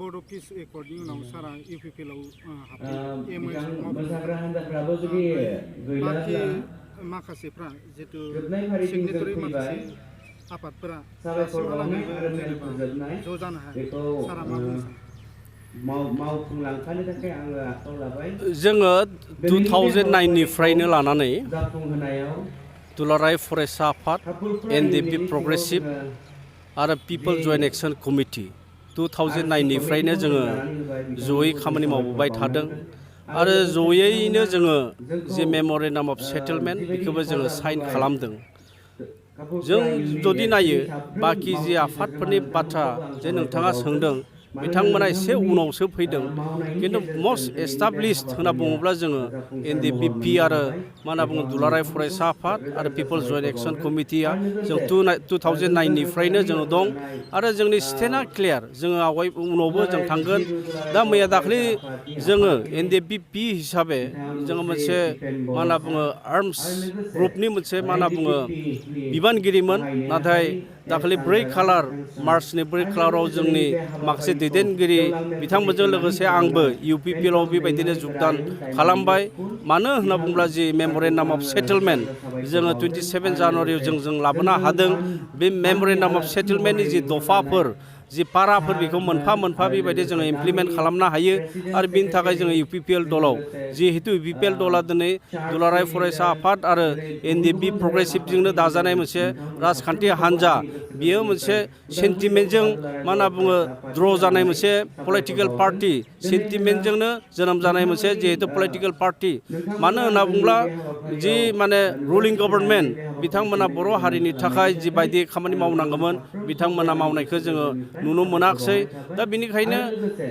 Board of Peace According उनाव सारा UPPL आव मोसाग्रा हान्जाफ्राबो जुदि गैलाब्ला माखासेफ्रा जितु जोबनाय फारिथिं जों सिगनेटरि फैबाय माखासे आफादफोरा साबायखर बावनाय आरो मेल जेनेबा फोजोबनाय ज' जानो हाया बेखौ सारा मा बुंनो सानो मावफुंलांफानो थाखाय आङो आखायाव लाबाय जोङो 2009 निफ्रायनो लानानै जाफुंहोनायाव दुलाराय फरायसा आफाद NDP प्रग्रेसिभ आरो पिपल जयेन्ट एक्शन कमिटि 2009 निफ्रायनो जोङो जयै खामानि मावबोबाय थादों आरो जयैनो जोङो जे मेम'रेन्डाम अफ सेटेलमेन्ट बेखौबो जोङो साइन खालामदों जों जुदि नायो बाखि जे आफादफोरनि बाथ्रा जे नोंथाङा सोंदों बिथांमोना एसे उनावसो फैदों किन्तु मस्ट एस्टाब्लिश्ड होनना बुङोब्ला जोङो NDP आरो मा होनना बुङो दुलाराय फरायसा आफाद आरो पिपल्स जयेन्ट एक्शन कमिटिया जों 2009 निफ्रायनो जोङो दं आरो जोंनि स्टेन्डआ क्लियार जोङो आवगाय उनावबो जों थांगोन दा मैया दाखालि जोङो NDP हिसाबै जोङो मोनसे मा होनना बुङो आर्मस ग्रुपनि मोनसे मा होनना बुङो बिबानगिरिमोन नाथाय दाखालि 4 खालार मार्चनि 4 खालाराव जोंनि माखासे दैदेनगिरि बिथांमोनजों लोगोसे आंबो UPPL आव बेबायदिनो जुगदान खालामबाय मानो होनना बुङोब्ला जि मेम'रेन्डाम अफ सेटेलमेन्ट जोङो 27 जानुवारियाव जों लाबोनो हादों बे मेम'रेन्डाम अफ सेटेलमेन्टनि जि दफाफोर जि पाराफोर बेखौ मोनफा मोनफा बेबायदि जोङो इमप्लिमेन्ट खालामनो हायो आरो बिनि थाखाय जोङो UPPL दलाव जिहेतु UPPL दला दिनै दुलाराय फरायसा आफाद आरो NDP प्रग्रेसिभजोंनो दाजानाय मोनसे राजखान्थि हान्जा बियो मोनसे सेन्टिमेन्टजों मा होनना बुङो द्र जानाय मोनसे पलिटिकेल पार्टि सेन्टिमेन्टजोंनो जोनोम जानाय मोनसे जिहेतु पलिटिकेल पार्टि मानो होनना बुङोब्ला जि माने रुलिं गभर्नमेन्ट बिथांमोना बर' हारिनि थाखाय जिबायदि खामानि मावनांगौमोन बिथांमोना मावनायखौ जोङो नुनो मोनाखिसै दा बेनिखायनो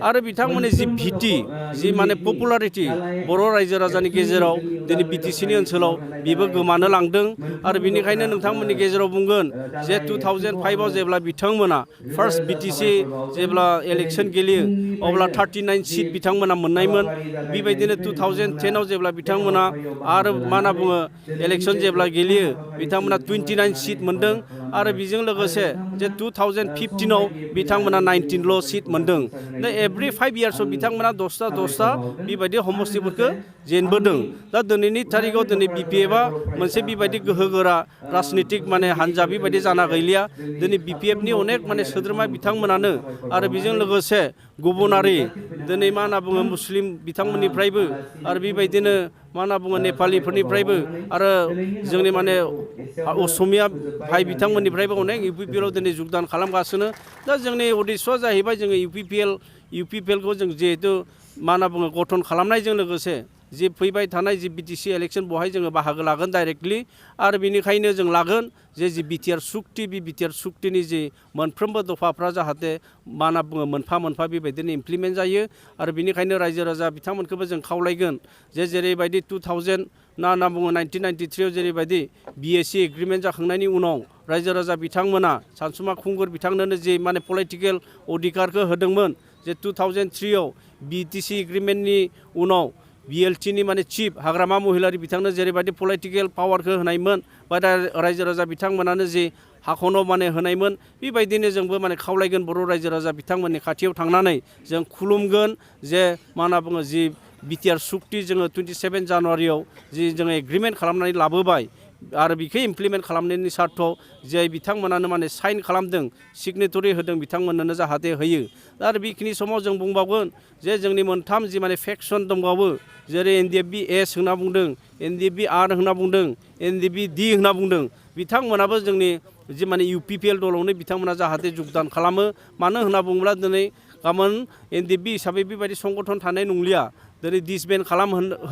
आरो बिथांमोननि जि भिटि जि माने पपुलारिटि बर' रायजो राजानि गेजेराव दिनै BTCनि ओनसोलाव बेबो गोमानो लांदों आरो बेनिखायनो नोंथांमोननि गेजेराव बुंगोन जे 2005 आव जेब्ला बिथांमोना फार्स्ट BTC जेब्ला इलेक्शन गेलेयो अब्ला 39 सिट बिथांमोना मोननायमोन बेबायदिनो 2010 आव जेब्ला बिथांमोना आरो मा होनना बुङो इलेक्शन जेब्ला गेलेयो बिथांमोना 29 सिट मोनदों आरो बेजों लोगोसे जे 2015 आव बिथांमोना 19ल' सिट मोनदों दा एभ्रि 5 इयार्सआव बिथांमोना 10टा बेबायदि समस्थिफोरखौ जेनबोदों दा दिनैनि थारिखआव दिनै BPFआ मोनसे बेबायदि गोहोगोरा राजनितिक माने हान्जा बेबायदि जाना गैलिया दिनै BPFनि अनेक माने सोद्रोमा बिथांमोनानो आरो बेजों लोगोसे गुबुनारि दिनै मा होनना बुङो मुस्लिम बिथांमोननिफ्रायबो आरो बेबायदिनो मा होनना बुङो नेपालिफोरनिफ्रायबो आरो जोंनि माने असमिया भाइ बिथांमोननिफ्रायबो अनेक UPPL आव दिनै जुगदान खालामगासिनो दा जोंनि उद्देश्यआ जाहैबाय जोङो UPPLखौ जों जिहेतु मा होनना बुङो गठन खालामनायजों लोगोसे जि फैबाय थानाय जि BTC इलेक्शन बेवहाय जोङो बाहागो लागोन डाइरेक्टलि आरो बेनिखायनो जों लागोन जे जि BTR सुक्ति बे BTR सुक्तिनि जि मोनफ्रोमबो दफाफ्रा जाहाथे मा होनना बुङो मोनफा मोनफा बेबायदिनो इमप्लिमेन्ट जायो आरो बेनिखायनो रायजो राजा बिथांमोनखौबो जों खावलायगोन जे जेरैबायदि 2000 ना होनना बुङो 1993 आव जेरैबायदि BSc एग्रिमेन्ट जाखांनायनि उनाव रायजो राजा बिथांमोना सानसुमा खुंगुर बिथांनोनो जे माने पलिटिकेल अधिकारखौ होदोंमोन जे 2003 आव BTC एग्रिमेन्टनि उनाव BLTनि माने चिफ हाग्रामा महिलारि बिथांनो जेरैबायदि पलिटिकेल पावारखौ होनायमोन बा रायजो राजा बिथांमोनानो जि हाखौनो माने होनायमोन बेबायदिनो जोंबो माने खावलायगोन बर' रायजो राजा बिथांमोननि खाथियाव थांनानै जों खुलुमगोन जे मा होनना बुङो जि BTR सुक्ति जोङो 27 जानुवारियाव जि जोङो एग्रिमेन्ट खालामनानै लाबोबाय आरो बेखौ इमप्लिमेन्ट खालामनायनि सार्थआव जे बिथांमोनानो माने साइन खालामदों सिगनेटरि होदों बिथांमोननो जाहाथे होयो आरो बेखिनि समाव जों बुंबावगोन जे जोंनि मोनथाम जि माने फेक्सन दंबावो जेरै NDP S होनना बुंदों NDP R होनना बुंदों NDP D होनना बुंदों बिथांमोनाबो जोंनि जि माने UPPL दलावनो बिथांमोना जाहाथे जुगदान खालामो मानो होनना बुङोब्ला दिनै गाबोन NDP हिसाबै बेबायदि संगठन थानाय नंलिया दिनै डिसबेन्ड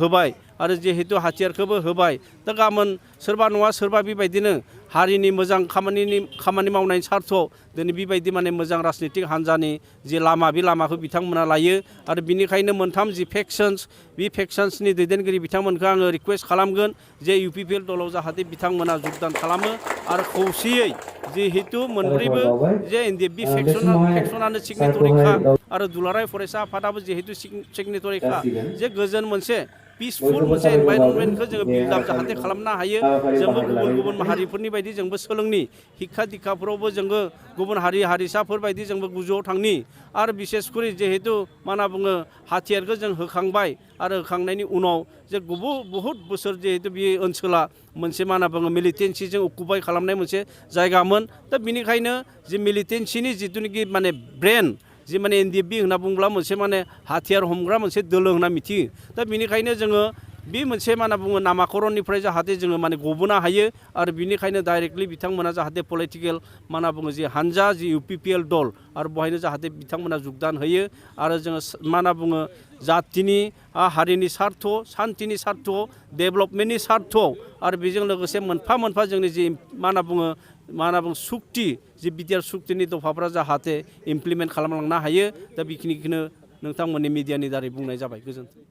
होबाय आरो जिहेतु हाथियारखौबो होबाय दा गाबोन सोरबा नङा सोरबा बेबायदिनो हारिनि मोजां खामानि मावनायनि सार्थआव दिनै बेबायदि माने मोजां राजनितिक हान्जानि जि लामा बे लामाखौ बिथांमोना लायो आरो बिनिखायनो मोनथाम जि फेक्सन्स बे फेक्सन्सनि दैदेनगिरि बिथांमोनखौ आङो रिक्वेस्ट खालामगोन जे UPPL दलाव जाहाथे बिथांमोना जुगदान खालामो आरो खौसेयै जिहेतु मोनब्रैबो जे NDP फेक्सनानो सिगनेटरिखा आरो दुलाराय फरायसा आफादाबो जिहेतु सिगनेटरिखा जे गोजोन मोनसे पिसफुल मोनसे एनभाइरनमेन्टखौ जोङो बिल्डआप जाहाथे खालामनो हायो जोंबो गुबुन गुबुन माहारिफोरनि बायदि जोंबो सोलोंनि शिक्षा दीक्षाफोरावबो जोंबो गुबुन हारि हारिसाफोर बायदि जोंबो गोजौआव थांनि आरो बिसेसकरि जिहेतु मा होनना बुङो हाथियारखौ जों होखांबाय आरो होखांनायनि उनाव जे बहुद बोसोर जिहेतु बे ओनसोला मोनसे मा होनना बुङो मिलिटेन्सिजों अकुपाय खालामनाय मोनसे जायगामोन दा बिनिखायनो जे मिलिटेन्सिनि जिथुनाखि माने ब्रेन जि माने एनडिएफबि होनना बुङोब्ला मोनसे माने हाथियार हमग्रा मोनसे दोलो होनना मिथियो दा बिनिखायनो जोङो बे मोनसे मा होनना बुङो नामाकरणनिफ्राय जाहाथे जोङो माने गबोनो हायो आरो बिनिखायनो डाइरेक्टलि बिथांमोना जाहाथे पलिटिकेल मा होनना बुङो जि हानजा जि इउपिपिएल दल आरो बेवहायनो जाहाथे बिथांमोना जुगदान होयो आरो जोङो मा होनना बुङो जातिनि हारिनि सार्थ सान्तिनि सार्थ डेभेलपमेन्टनि सार्थ आरो बेजों लोगोसे मोनफा मोनफा जोंनि जि मा होनना बुङो सुक्ति जि बिटिआर सुक्तिनि दफाफ्रा जाहाथे इमप्लिमेन्ट खालामलांनो हायो दा बेखिनिखौनो नोंथांमोननि मिडियानि दारै बुंनाय जाबाय गोजोन्थों